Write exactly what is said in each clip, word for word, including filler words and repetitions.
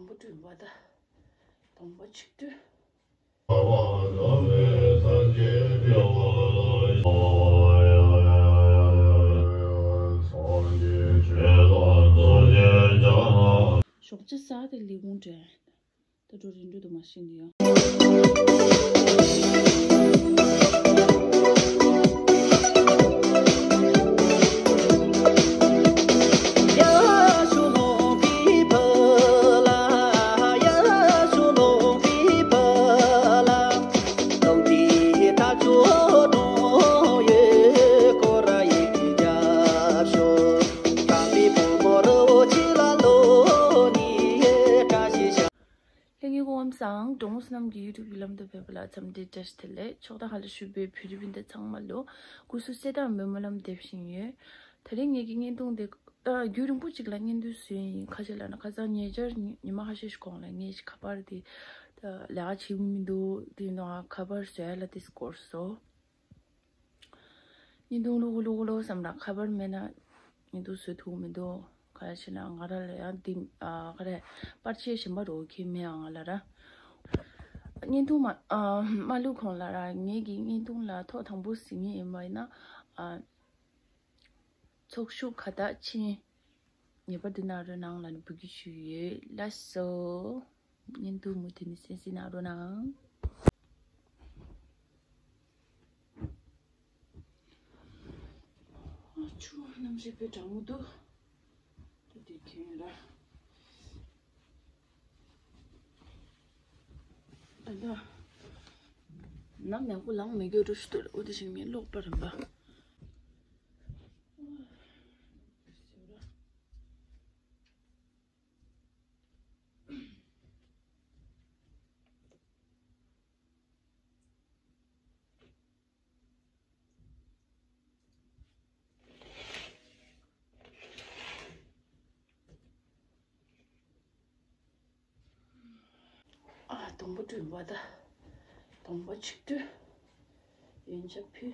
དང་པོ་བསྐྲུན་པ་དང་། དང་པོ་ཆིག་བསྐྲུན། ཞོགས་ཇ་ཟ་སྟེ་ལས་ཁུངས་འགྲོ། ད་འགྲོ་རན་འགྲོ་འདུག་མ་ཤེས་ནི་ཡང་། ལྷན་རྒྱས་སྐུ་ཁམས་བཟང་། འབྲོང་བུ་བསོད་ནམས་ཀྱི་ཡུ་ཊུབ་ཀྱི་ལམ་དུ་ཕེབས་པ་ལ་འཚམས་འདྲི་བཀྲ་ཤིས་བདེ་ལེགས། ཕྱོགས་མཐའ་ཁག་ལ་བཞུགས་པའི་བོད་རིགས་སྤུན་ཟླ་ཚང་མ་ལ་སྐུ་གཟུགས་གསལ་ཐང་སྨོན་ལམ་འདེབས་བཞིན་ཡོད། དེ་རིང་ངེད་ཀྱི་བརྙན་ཐུང་འདི་ཨ་རྒྱུན་རིང་པོ་ཅིག་ལ་བརྙན་ཐུང་བཟོས་ཡིན། ཁ་ཤས་ལ་ན་ཁ་སང་ཉེ་ཆར་ཉི་ཉི་མ་ཁ་ཤས་ཤིག་གོང་ལ་ངས་ཁ་པར་དེ་ལས་ཀ་བྱེད་ཀྱི་མི་འདུག་དེ་ཡིན་དུས་ང་ཁ་པར་བཟོ་ཡ་ལ་དེ་འགོར་སོང་། བརྙན་ཐུང་བླུག་གོ་བླུག་གོ་བླུག་བསམ་ལ་ཁ་པར་མེད་ན་བརྙན་ཐུང་བཟོ་ཐུབ་མི་འདུག་ག་རེ་བྱས་ན་ང་རང་ལ་ཡང་འདི་ཨ་ག་རེ་པར་ཆས་གཞན་པ་རོགས་ཁྱེད་མེད་ཨང་ང་ལ་ར། བརྙན་ཐུང་མ་ཨ་མ་བླུག་གོང་ལ་ར་ངེད་ཀྱི་བརྙན་ཐུང་ལ་ཐོག་དང་པོ་གཟིགས་མཁན་ཡིན་པ་ཡིན་ན་ཨ། ཚོགས་ཞུགས་ཁ་བཏགས་ཕྱིན། ངེས་པར་དུ་གནང་རོགས་གནང་ལབ་ནས་འབོད་སྐུལ་ཞུས་ཡོད། ལགས་སོ། བརྙན་ཐུང་མུ་མཐུད་ནས་གསན་གཟིགས་གནང་རོགས་གནང་། ཨ་ཆུ་གནམ་གཤིས་དཔེ་གྲང་མོ་འདུག་ད་དེ་ཁྱོད་ར། ད་ད། ནམ་ཡག་པོ་ལངས་མི་དགོས་འགྲོ་ཞུ་དུ་འོ་དེ་བཞིན་ངས་ཀློག་པ་རིམ་པ། ཨ་དང་པོ་བསྐྲུན་པ་དང་། དང་པོ་ཆིག་བསྐྲུན། ཡོན་ཆབ་ཕུལ།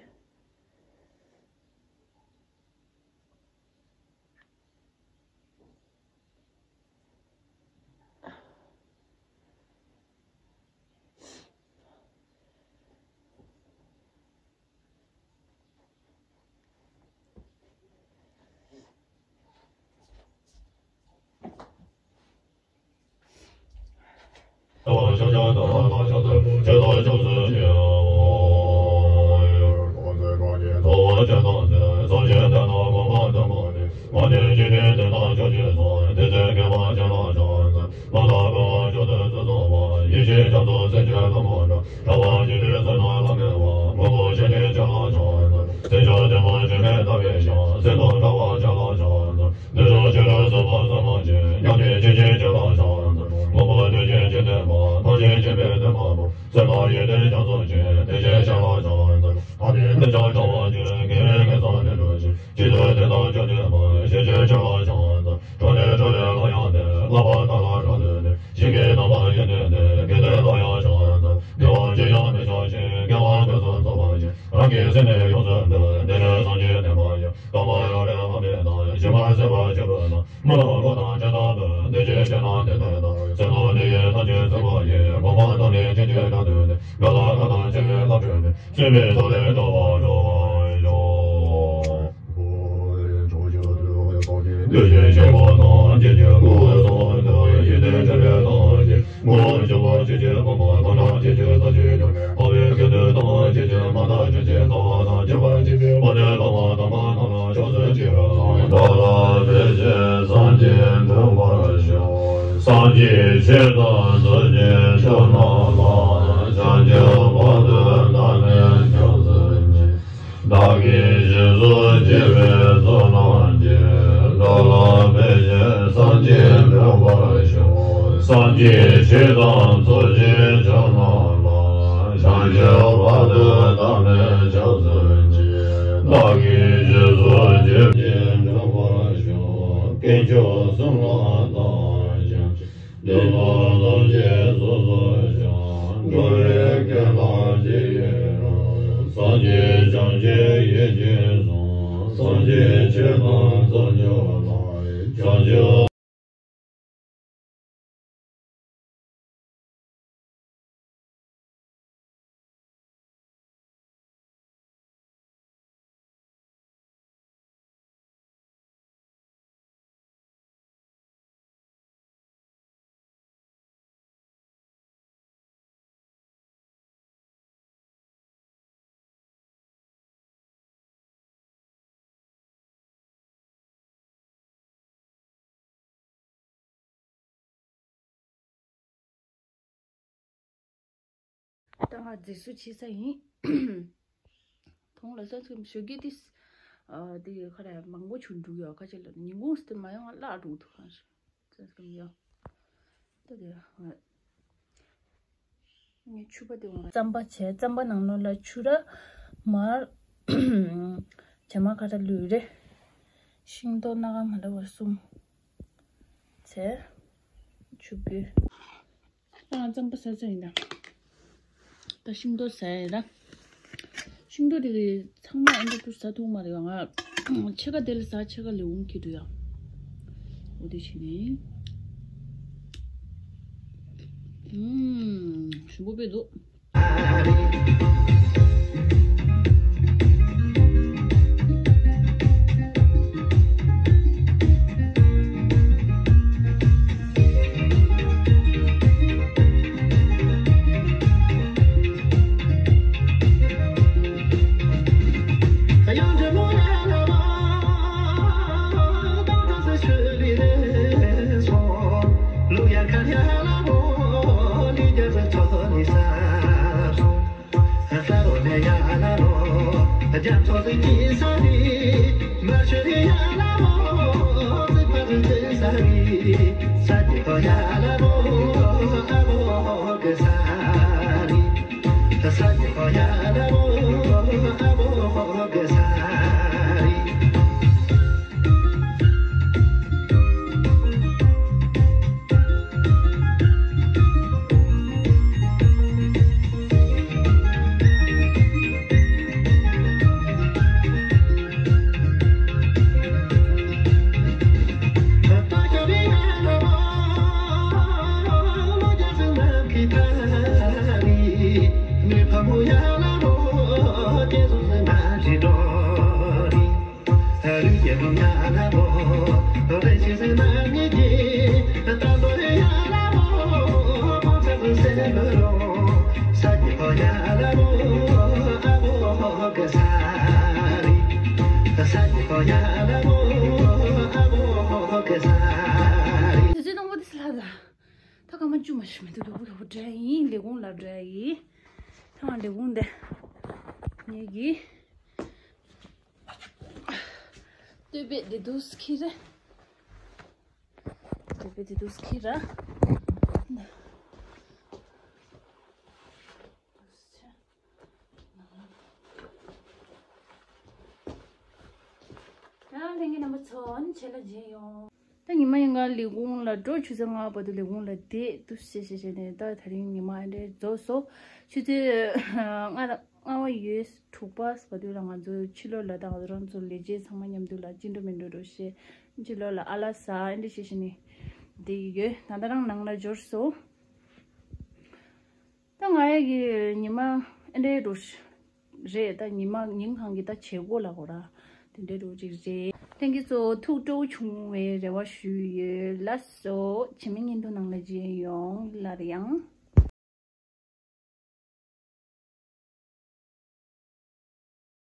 རང་གི་སེམས་ནི་ཡོངས་སུ་འདུལ། འདི་ནི་སངས་རྒྱས་བསྟན་པ་ཡིན། དང་པོ་རང་རེ་དམ་པའི་དང་། ཞི་བར་བྱེད་པ་ཆེན་པོ་དང་། མི་ལ་ལོ་དང་བྱེ་བྲག་ཏུ། འདི་ཕྱིར་ཆོས་རྣམས་བསྟན་ཏོ་དང་། སེམས་ལ་འདི་ཡི་ཐམས་ཅད་གཟིགས་པ་ཡིས། གོ་འཕང་ཐོབ་ནས་ཕྱིན་ཅི་མ་ཐུབ་ནས། འགྲོ་ལ་ཁ་ཏོན་ཆེ་བའི་བླ་བྲལ་ནས། སྲིད་པའི་མཐོ་ལས་ཐར་པར་ཤོག། འདུ་ཤེས་ཆེན་པོ་དང་བཅས་ཀྱི་སྐུ་གསུང་ཐུགས་ཡིད་བརྟན་འཆར་བའི་ཐམས་ཅད། དངོས་པོ་ཆེན་པོ་ཆོས་ཀྱི་ཕུང་པོ་ཐམས་ཅད་ཀྱི་ཚུལ་གྱིས་སྦྱོར་ནས། འཕགས་པའི་དགེ་འདུན་ཐམས་ཅད་ཀྱི་མ་དག་སྤྱོད་ཅེས་བྱ་བ་དང་། སྤྱོད་པ་ཅེས་པའི་དབང་དུ་བཏང་བ་ཐམས་ཅད་ལ་ཕྱོགས་སུ་ཕྱིར་སོང་། འགྲོ་ལ་ཕན་ཕྱིར་སངས་རྒྱས་འགྲུབ་པར་ཤོག། སངས་རྒྱས་ཆོས་དང་ཐུགས་རྗེ་ཆེ་རྣམས་ལ། བྱང་ཆུབ་བར་དུ་བདག་ནི་སྐྱབས་སུ་མཆི། བདག་གིས་སྦྱིན་སོགས་བགྱིས་པའི་ཚོགས་རྣམས་ཀྱིས། འགྲོ་ལ་ཕན་ཕྱིར་སངས་རྒྱས་འགྲུབ་པར་ཤོག། སངས་རྒྱས་ཆོས་དང་ཐུགས་རྗེ་ཆེ་རྣམས་ལ། བྱང་ཆུབ་བར་དུ་བདག་ནི་སྐྱབས་སུ་མཆི། བདག་གིས་སྦྱིན་སོགས་བགྱིས་པའི་འགྲུབ་པར་ཤོག། དཀོན་མཆོག་གསུམ་ལ་བདག་སྐྱབས་མཆི། འདོད་པ་ཐམས་ཅད་ཚོགས་སུ་བྱ། འགྲོ་བའི་དོན་དག་ཅི་ཡིན་རུང་། སངས་རྒྱས་བྱང་ཆུབ་ཡིད་ཀྱིས་བཟུང་། སངས་རྒྱས་ཆོས་དང་ཐུགས་མཆོག་ལ། བྱང་ཆུབ། ད་ང་རྫིག་སུ་བྱེད་ས་ཡིན། ཐོང་ལ་སེམས་ཀྱི་ཞོགས་ཀས་དེ། ཨ་དེ་ག་རེ་མང་པོ་བྱུང་འགྲོ་ཡོད་ཁ་ཆེ་ལ་ཉིན་གུང་སྟེ་མ་ཡོང་བ་བརླག་འགྲོ་ཐུག་ཁ་སེམས་ཀྱི་ཡོད། ད་དེ་ང་ངས་ཕྱུ་པ་དེ་འོང་རྩམ་པ་བྱས། རྩམ་པ་ནང་ལོགས་ལ་ཕྱུ་ར་མར་བྱེ་མ་ཁ་ར་ལུས་རེ། ཤིང་ཏོག་སྣ་ཁ་མ་འདྲ་བ་གསུམ་བྱས། ཕྱུ་པོའི། ཨ་རྩམ་པ་ཟ་ཚོད་ཡིན་ད། ད་ཤིང་ཏོག་ཟ་ཡ་ར། ཤིང་ཏོག་དེ་གི་ཚང་མ་ཨེ་འདྲ་ཏུ་ཟ་ཐུབ་མ་རེད་བ། ང་ཕྱེད་ཀ་དེ་ལ་ཟ་ཕྱེད་ཀ་ལས་འོང་གི་འདུག་ཡ། འོ་དེ་བྱས་ནས། ཨུམ། ཞིམ་པོ་དཔེ་འདུག་དེ་ཚོའི་སྣང་བ་དེ་སླ་ད། ད་སྐར་མ་བཅུ་མ་ཞིག་མི་འདུག་ལོ་ལོ་འགྲོ་ཡ་ཡིན། ལས་ཁུངས་ལ་འགྲོ་ཡ་ཡིན། ད་ང་ལས་ཁུངས་འདི་ངེད་ཀྱི་སྟོད་པས་འདི་འདུག་ཁྱེར་རེ། སྟོད་པས་འདི་འདུག་ཁྱེར་ར། ཡང་ལྷན་རྒྱས་རྣམ་པ་ཚོ་ཨ་ནི་ཆེད་ལ་མཇལ་ཡོང་། ད་ཉི་མ་ཡིན་ང་ལས་ཁུངས་ལ་འགྲོ། ཆུ་ཚོད་ལྔ་བར་དུ་ལས་ཁུངས་ལ་བསྡད་འདུག་ཞེས་བྱས་བྱས་ནས་ད་དེ་རིང་ཉི་མ་ཨ་འདྲས་རྫོགས་སོ། ཆུ་ཚོད་ལྔ་ལྔ་བ་ཡོལ་དྲུག་པ་བར་དུ་ལ་ང་ཚོ་ཕྱི་ལོགས་ལ་ད་ང་ཚོ་རང་ཚོ་ལས་བྱེད་ཚང་མ་མཉམ་དུ་ལ་ཅི་འགྲོ་མི་འགྲོ་འགྲོ་ཞེས་ཕྱི་ལོགས་ལ་ཨ་ལ་ཟ་ཨ་འདྲས་བྱས་བྱས་ནས་བསྡད་ཡོད། ད་ད་རང་ནང་ལ་འབྱོར་སོ། ད་ང་ཡ་གི་ཉི་མ་ཨེ་འདྲའི་རུ་རེད། ད་ཉི་མ་ཉིན་གང་གི་ད་བྱེད་སྒོ་ལ་གོ་ར། དེ་འདྲའི་རུ་ཅིག་རེད། ལྷན་རྒྱས་ཚོ་ཐུགས་སྤྲོ་བོ་བྱུང་བའི་རེ་བ་ཞུས་ཡོད། ལགས་སོ། ཕྱི་མའི་བརྙན་ཐུང་ནང་ལ་མཇལ་ཡོང་། སླར་ཡང་།